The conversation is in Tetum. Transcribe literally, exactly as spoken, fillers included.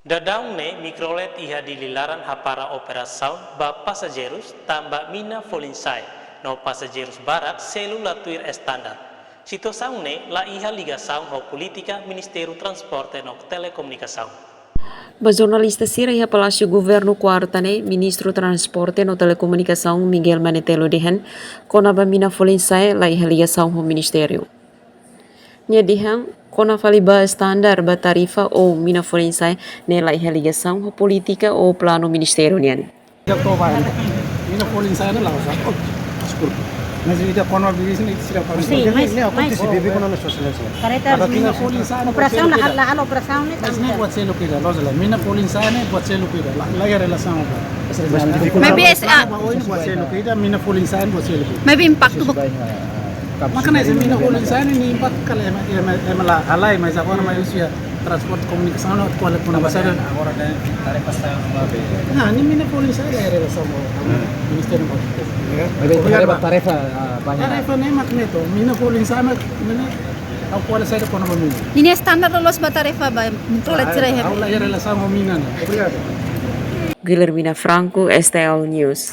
Daudaun ne'e Mikrolet iha Dili laran hapara operasaun ba pasajeirus tanba mina folin sa'e, no pasajeirus barak selu la tuir estandar. Situasaun ne'e la iha ligasaun ho polítika Ministériu Transporte no Telekomunikasaun. Ba jornalista sira iha Palásiu Governu Kuarta ne'e, Ministru Transporte no Telekomunikasaun Miguel Manetelu dehan, kona-ba mina folin sa'e la iha ligasaun ho ministériu. Nia dehan, kona fali ba estandar ba tarifa ou mina folin sa'e ne'e la iha ligasaun ho polítika ou planu ministériu nian. Ida to ba, mina folin sa'e ne'e la uza. Oh, deskulpa. Mas ida kona-ba bisnis ne'e sira para. Sim, mas, mas Esse bebê quando nós trouxemos. Kareta mina folin sa'e ne'e operasaun buat selu la, la, la operasaun ne'e. Mas ne'e buat selu ida, loos la. Mina folin sa'e ne'e buat selu ida. La, la iha relasaun ho. Mas maybe esse, ah, ba oin buat selu ida, mina folin sa'e buat selu ida. Maybe impaktu ba. Maka ne'e se mina folin sa'e ne'e impaktu kala ema, ema, ema la halai, mas agora mai usia transporte komunikasaun la kual kona-ba sa'e. Agora ne'e tarifa sa'e ba be. Nah, ne'e mina folin sa'e la iha relasaun ho Ministériu. Maybe tarifa, tarifa, ah, banyak. Tarifa ne'e mak ne'e to, mina folin sa'e mak mina. Ha'u kual sa'e kona-ba mina. Ninia estandar loloos ba tarifa ba Mikrolet sira iha. Ha'u la iha relasaun ho mina ne'e. Obrigadu. Guilhermina Franco, S T L News.